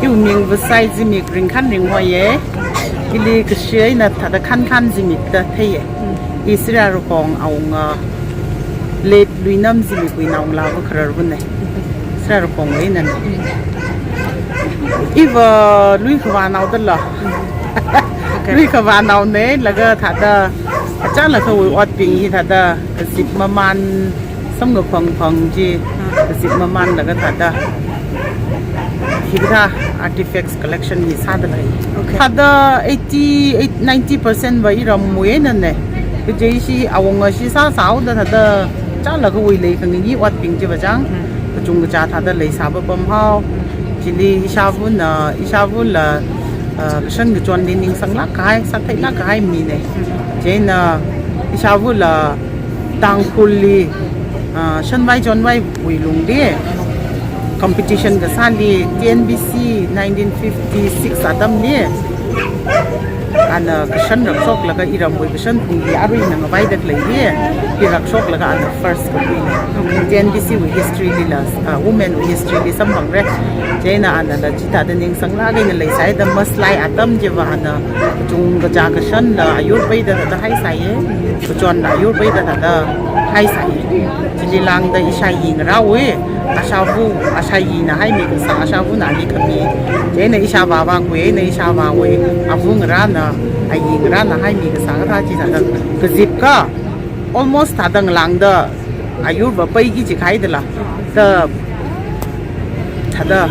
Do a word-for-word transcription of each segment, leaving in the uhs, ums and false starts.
Iwui ming Vasai zimik Ringkhan Ringhoiye. Ili kashi eina thāda Khankhan zimik da theiye. I Sira Rakong awunga late Luinam zimikwui naongalāva khararvane. Sira Rakong leinane. Iva Lui Khavānao dala. Okay. Lui Khavānaone, laga thāda achālakhawui otbing hi thāda kazip mamān, samkaphang phang chi, kazip mamānlaga thāda hikathā artifacts collection hi sāda lei. Okay. Thāda eighty, eight, ninety percent va iramwui einane. Kaje ishi awunga shi sāsāhaoda thāda achālakhawui leikhangayi otbing chiva chang, kachungkachā thāda leisā papamhao. Chili ishāvana, ishāvala, uh, kashan kachonli ningsanglāk kahai, sātheilāk kahai mine. Chieina ishāvala Tangkhulli, uh, shanvai chonvaiwui lungli competition kasāli T N B C nineteen fifty-six atamli ana kashan rakshoklaga iramwui kashan phungli arui ina ngavaida khalei hi, hi rakshoklaga ana first kaphuine. T N B C wui history lila, uh, women wui history li samphangra. Chieina anala chithāda ningsanglāk eina leisāhaida maslai atam chiva ana kachungkachā kashanla ayur peida thāda haisāye. Kachonla ayur peida thāda haisāye. Chili lāngda ishāyi ngarāwui, ashāva, ashāyina haimi kasā, ashāvana ali khami. Chieina ishāvāvāwui, eina ishāvāwui ava ngarāna, ayi ngarāna haimi kasā kathā chi thāda kazipkha almost thāda ngalāngda ayurva peiki jikahai dala. Da thāda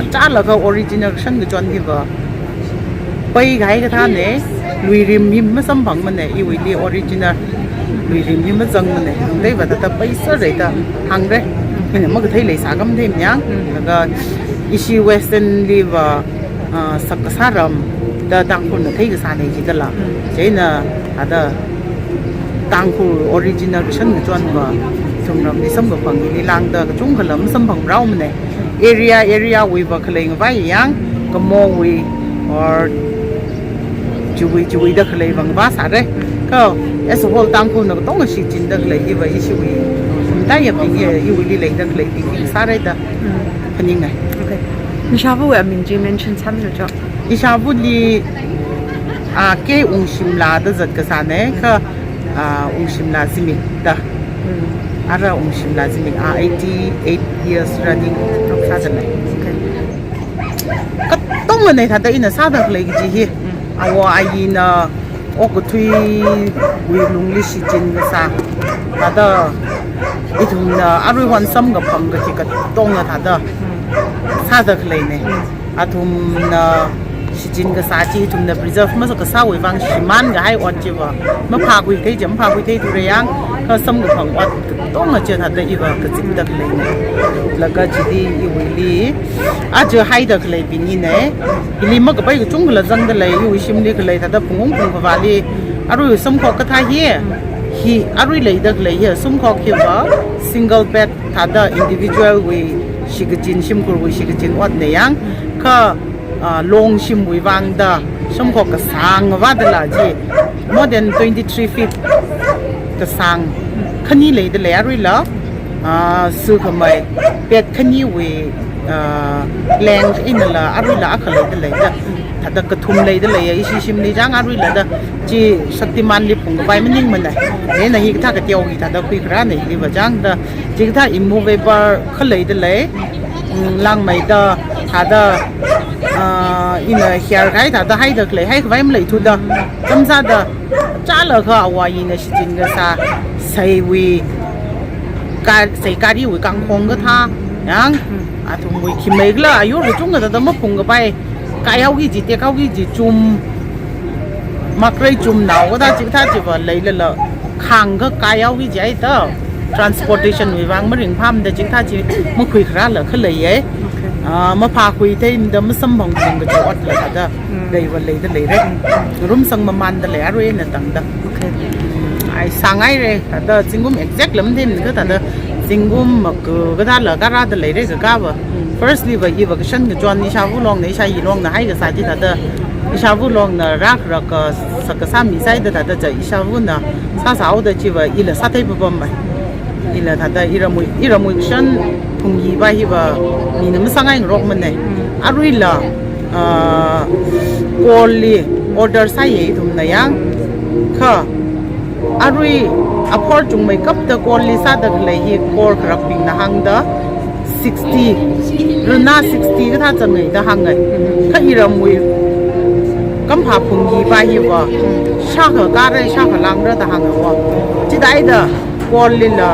achālakha original kashan kachon hiva peikahai kathāne. Luirim hi masamphangmane, iwuili original Luirim hi mazangmane. Deiva thāda peiserra da hāngra. Ina makathei leisā khamathei maningla. Laga ishi Western liva, ah, sak kasā ram da Tangkhulna theikasāne jidala. Chieina thāda Tangkhul original kashan kachonva ithumramli samkaphang hili lāngda kachungkhala masamphang rāhaomane. Area, area wuiva khalei ngavai yang, Kamowui or chiwui chiwuida khalei vang va sāra. Kha as a whole Tangkhulna katonga shichinda khalei hiva ishiwui, mataiyabing hi iwuili leida khaleibing hi sāra da phaninga. Okay. Ishāvawui aming chi mention sāmilu cho. Ishāvali, ah, K Wungshimla da zat kasāne, kha, ah, Wungshimla zimik da. Ara Wungshimla zimik, ah, eighty-eight years running sādalei. Okay. Katongane thāda ina sāda khalei kaji hi. Awo ayina okathuiwui lungli shichin kasā. Thāda ithumna arui hon samkaphang kaji katonga thāda sāda khaleine. Athumna shichin kasā chi ithumna preserve masā kasāwui vang shimān kahai ot chiva maphākhuithei chi, maphākhuitheithura yang, kha samkaphang ot katonga chi thāda iva kazipda khaleine. Laga chili iwuili aja haida khaleibing hine. Hili makapai kachungkhala zangdalei, iwui shimli khalei thāda phungungphung khavāli arui samkhok kathā hi, hi arui leida khalei hi samkhok hiva single bed thāda individual wui shikachin, shimkhurwui shikachin otne yang, kha, ah, longshimwui vangda samkhok kasāng vādala chi, more than twenty-three feet kasāng khani leidalei aruila, ah, sukhamei bed khaniwui, ah, length einala aruila akha leidalei da. Thāda kathum leidaleiya ishi shimli chang aruila da. Chi Shaktimanli phungkapai maningmana. Ena hikathā kateo hi thāda khuikharāna hiliva chang da. Chikathā immovable kha leidalei. Mm, langmeida thāda, ah, ina hiar kahai thāda haida khalei, haikhavai maleithuda. Kamsāda, chālakha awo ayina shichin kasā, seiwui, ka, sei kariwui kangkhong kathā, yang, athumwui khimeikhala ayur kachungkha thāda maphungkapai, kaihaoki kaji, tekhaoki kaji, chum, makrei chumnao kathā chikathā chiva leilala, khangkha kaihaoki kaji eina, transportation wui vang maringphāmada chikathā chi makhuikharāla khaleiye. Okay. Ah, maphākhuitheimada masamphangphang kaji otla thāda, mm, leiva leidaleire. Mm. Rumsang mamāndalei arui eina tangda. Okay. Ai sāngaire, thāda zingkum exact lam themkha thāda zingkum maka kathāla karādaleire kakava. Mm. Firstly va iva kashan kachon ishāva longna, ishāyi longna haikasā chi thāda, ishāva longna rākharak kasā, kasā misāida thāda cha ishāvana sāsāhaoda chiva ila sāthei papam mai. Ila thāda iramwui, iramwui kashan phungyiva hiva mina masāngaingarokmane. Mm. Aruila, ah, coal li order sāya ithumna yang. Kha, arui aphor chungmeikapta coal li sāda khalei hi coal kharakbingna hāngda sixty, rina sixty kathā zanga da hānga. Kha iramwui kampha phungyi pa hiva, shākha kāra, shākha lāngra da hānga va. Chithāda coal lila,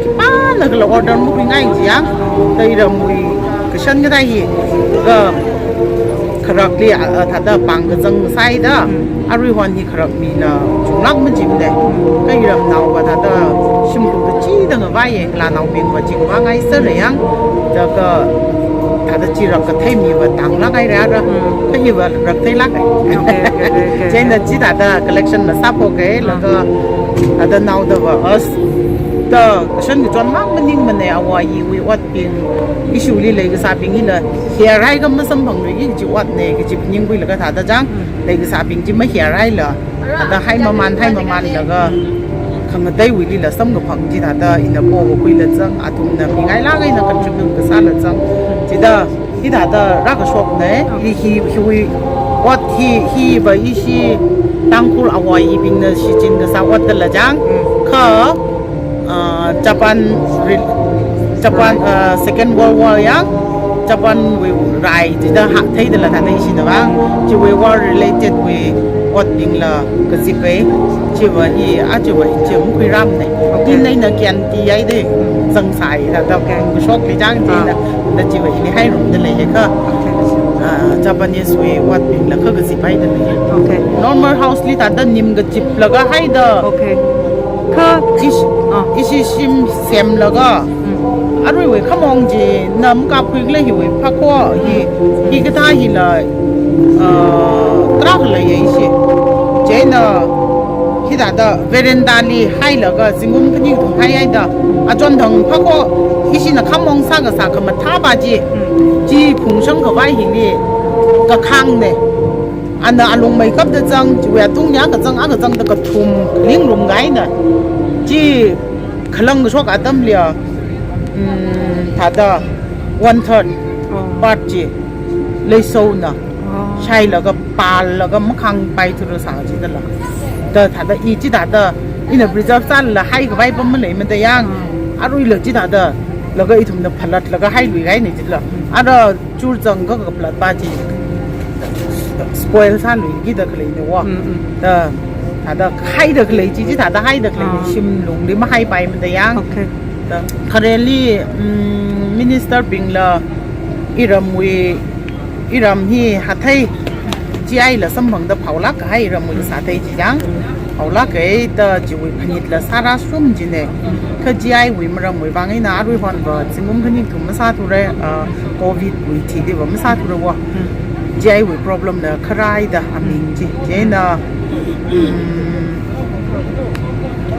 khipānakhala order makhuingai chi yang, kha iramwui kashan kathā hi, kha kharakli, ah, ah, thāda pāng kazang sāhaida, aruihon hi kharakmila chunglāk majimde. Kha iramnaova thāda shimkhur kachida ngavaiya, ngalānaobingva chingvāngai sāra yang, thāda kha, thāda chi rak kathei miva tānglāk haira ra, kha hiva rak theilāka. Okay, okay, okay, okay. Chieina chithāda collection la sāphoka, laga thāda naodava as, da kashan kachon mang maningmana, āwo āyiwui otbing, issue li leikasābing hila, hiar haikha masamphangluiki kaji otna kaji phaningkhuilaga thāda chang, leikasābing chi mahiar haila, thāda hai maman, hai mamanlaga, khangateiwuilila samkaphang chi thāda ina pokakhuila chang, athumna mingailāk eina contribute kasāla chang. Chithāda, hithāda rākashokna, hi, hi, hiwui ot hi, hiva ishi Tangkhul āwo āyibingna shichin kasā ot dala chang, kha, ah, Japan re-, Japan, ah, Second World War yang, Japan wui rai chida hāngtheidala thāda ishina vang, chiwui war related wui otbingla kazipai, chiva hi, ah, chiva hi chi makhuirāmana. Okay. Ina ina kyanti haida, zangsai thāda, okay, kashokli chang china, da chiva hili hairumda leiya kha. Okay. Ah, Japanese wui otbingla kha kazipaida leiya. Okay. Normal house li thāda nim kachiplaga haida. Okay. Kha ish-, ah, ishi shim semlaga. Mm. Aruiwui khamong china makapkhuikhala hiwui phakho hi, hikathā hila, ah, tarākha leiya ishi. Chieina hithāda veranda li hailaga zingkum khani kathum haihaida, achonthang phakho ishina khamong sākasā khamathā pa chi, chi phungshang khavai hili kakhāngna. Ana alungmeikapta chang, chiwui atungli akachang, akachangda kathum, lingrumkahaina. Chi khalang kashok atamli, mm, thāda one third, oh, part chi leisona, oh, shailaga, pālaga, makhāngpaithura sā chidala. Da thāda i chithāda, ina preserve sālala haikhavai pam maleimada yang, ah, aruila chithāda, laga ithumna phalatlaga hailuikahaina chila. Ara churchang kakaphalat pa chi spoil sāluikida khaleina va. Mm, mm. Da, thāda haida khalei chi, chithāda haida khalei, ah, shimlungli mahaipaimada yang. Okay. Da, khareli, mm, minister bingla iramwui, iram hi hathei, G I la samphangda phaolāk kahai iramwui sāthei chi chang. Phaolāk kahai da chiwui phanitla sārāshum china. Kha G I wui maramwui vang eina aruihonva zingkum khani kathum masāthura, ah, covid wui thiliva masāthura va. G I wui problem la kharāhaida aming chi. Chieina, mm,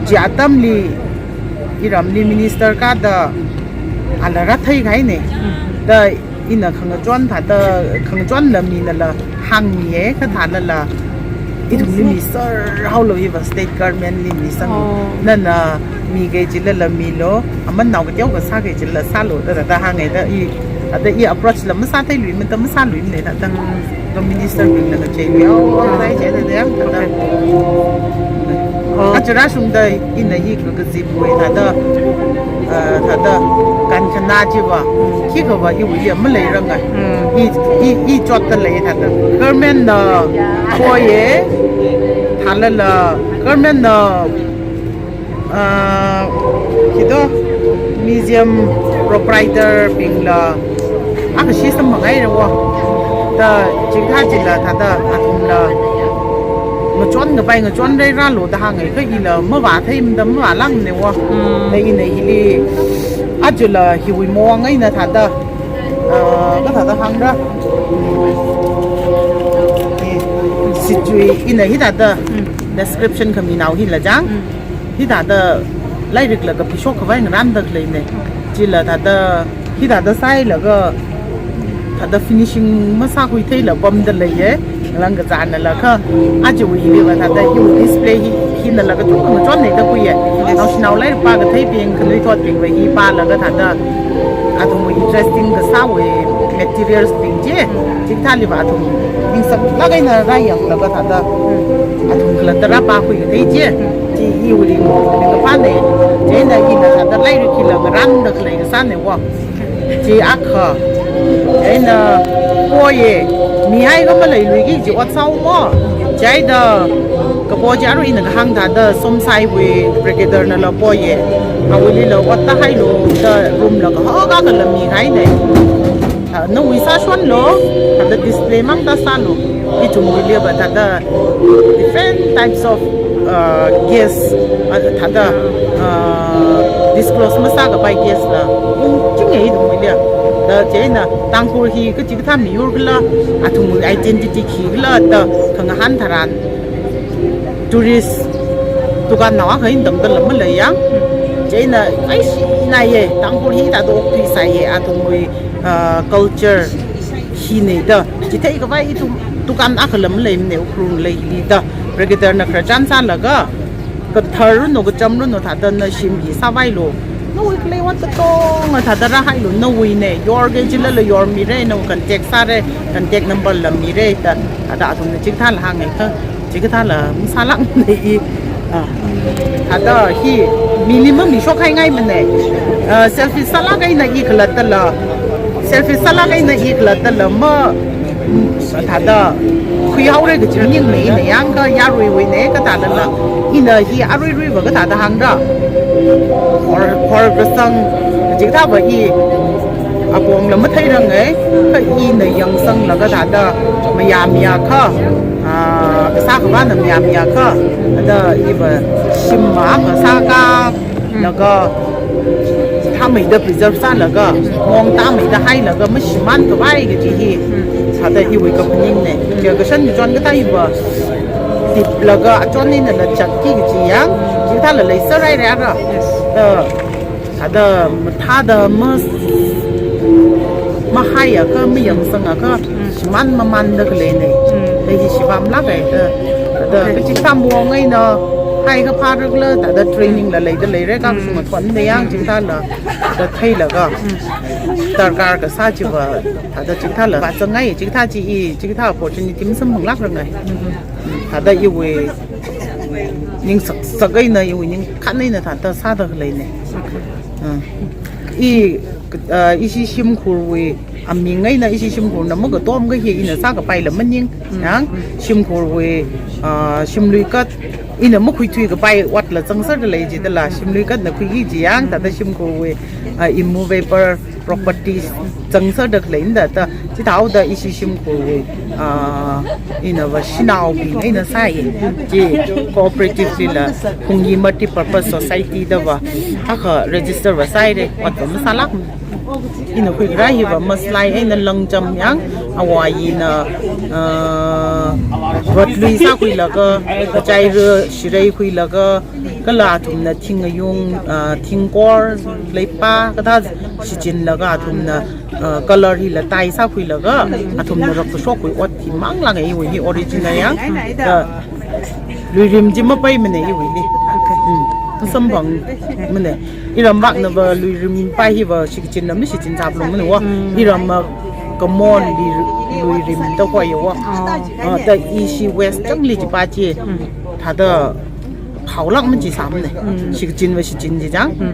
chi atamli iramli minister kāda ala rātheikahaina. Da ina khangachon thāda, khangachonla minala hāngmiya, kha thālala ithumli miserhaolu hiva state government li misang. Oh. Nana mikahai chilala milu, aman nao kateokha sākahai chilala sālu, da, da, da hānga da i, da i approach la masātheiluimada masāluimana da, da. Mm. Ka minister bingla kacheilui, oh, oh, sai che da da, da. Okay. Oh. Aja rāshungda ina hi kakazipwui thāda, ah, thāda kankhana chiva, khikhava iwuili maleiranga. Mm. I, i, i chotda lei thāda. Government na khoiya, thālala, government na, ah, khi do, museum proprietor bingla, akhashi samphanghaira va. Da chikathā chila thāda athumla ngachonkapai ngachonrai rālu da hānga, kha ila mavātheimada mavālāngmana va. Mm. Da ina hili, ajala hiwui mawang eina thāda, ah, kathāda hāngra. Eh, situi ina hithāda, mm, description khaminao hila chang. Mm. Hithāda lairikla kapishok khavai ngarānda khaleina. Chila thāda, hithāda sāhailaga, thāda finishing masākhuitheila pamda leiya. Ngalāng kazānala kha, ajawui hiliva thāda hiwui display hi, hinala kachungkha ngachonhaida khuiya. Naoshinao lairik pākatheibing, khanuithotbingva hi pālaga thāda, athumwui interesting kasāwui materials bing chi, chikathāliva athum ningsaklāk eina rāyanglaga thāda, athum khalatta rāpākhui kathei chi, chi iwui ringkaphāna. Chieina ina thāda lairik hila ngarānda khalei kasāna wo. Chi akha. Eina poye, mihai kha maleiluiki kaji ot sāhaowa. Chieina kapo chi arui ina kahāng thāda Somsaiwui brigadier nala poye. Awuilila ot tāhailu da room la kahak akhala mihaina. Ah, nawui sāshonlu, thāda display mang da sālu. Ithumwuiliva thāda different types of, uh, gas, uh, thāda, uh, disclose masākapai gas la ungchinga ithumwuili. Da chieina Tangkhul hi kachikathā miyur khala, athumwui identity khi khala da khangahān tharan tourist dukānnao akha eina tangdala maleiya. Chieina aishinaye, Tangkhul hi thāda okthuisāye, athumwui, uh, culture hina da. Chitheikhavai ithum dukān akhala maleimana Ukhrul leili da. Brigadier na khararchan sālaga, kathar runo, kacham runo thāda na shim hi sāvailu. Nawui khalei ot katonga thāda rāhailu, nawuina, yorki jilala yormira, nawui contact sāra, contact number la mira da, thāda athumna chikathāla hānga kha. Chikathāla masālākmana i. Ah. Thāda hi mili mamishokhaingaimana. Ah, selfish sālāk eina i khalattala. Selfish sālāk eina i khalattala ma, mm, thāda khuihaora kaji maningmana ina yangkha yaruiwuina kathālala. Ina hi aruiruiva kathāda hāngra. Khor, khor kasang chikathāva i apongla matheiranga, kha ina yangsanglaga thāda mayāmiakha, ah, kasā khavāna mayāmiakha, thāda iva shim ma kasā kha, laga thāmeida preserve sālaga, ngongtāmeida hailaga, mashimānkhavai kaji hi, thāda iwui kaphaningna. Kha kashan kachon kathā iva, tiplaga achon einala chatki kaji yang, chikathāla leiser haira ra. Yes. Da, thāda mathāda ma, mahaiakha, mayangsangakha, shimān mamānda khaleina. Mm. Thei hi shibamlāka da, da, okay, kachikathā mong eina, hai kaphārakla, thāda training la leida leira, kha kashunga thonda yang, chikathāla, da theilaga. Mm. Darkar kasā chiva, thāda chikathāla, vāzangngai, chikathā chi i, chikathā opportunity masamphanglākrangai. Mm. Thāda iwui ningsaksak eina, iwui ningkhān eina thāda sāda khaleina. Ah. I, ah, ishi shimkhurwui aming eina ishi shimkhurna makatomkha hi ina sākapaila maning. Yang, shimkhurwui, ah, shimluikat, ina makhuithuikapai otla zangserda lei jidala, shimluikatna khuiki kaji yang, thāda shimkhurwui, ah, immovable properties zangserda khaleina da, chithāhaoda ishi shimkhurwui, ah, inava shanaobing eina sāi. Chi cooperative lila, Phungyi Multipurpose Society dava, akha register va sāhaira, otva masālāk. Ina khuikharā hiva maslai eina langcham yang, awui eina, ah, vatlui sākhuilaga, kachaira shirei khuilaga, kala athumna thing ayung, ah, thingkor, leipā, kathā shichinlaga athumna, ah, color hila dye sākhuilaga, athumna rākashokkhui ot hi manglāngai iwui hi original yang. Da, luirim chi mapaimana iwuili. Okay. Hmm. Samphangmana. Iram vaknava luirim pai hiva shichinna mashichin sāphalungmana wo. Hmm. Iramva kamon li luirim da hoiya wo. Oh. Ah, da ishi West changli chipa chi. Hmm. Thāda phaolāk machisāmana. Hmm. Shichinva shichin chi chang. Hmm.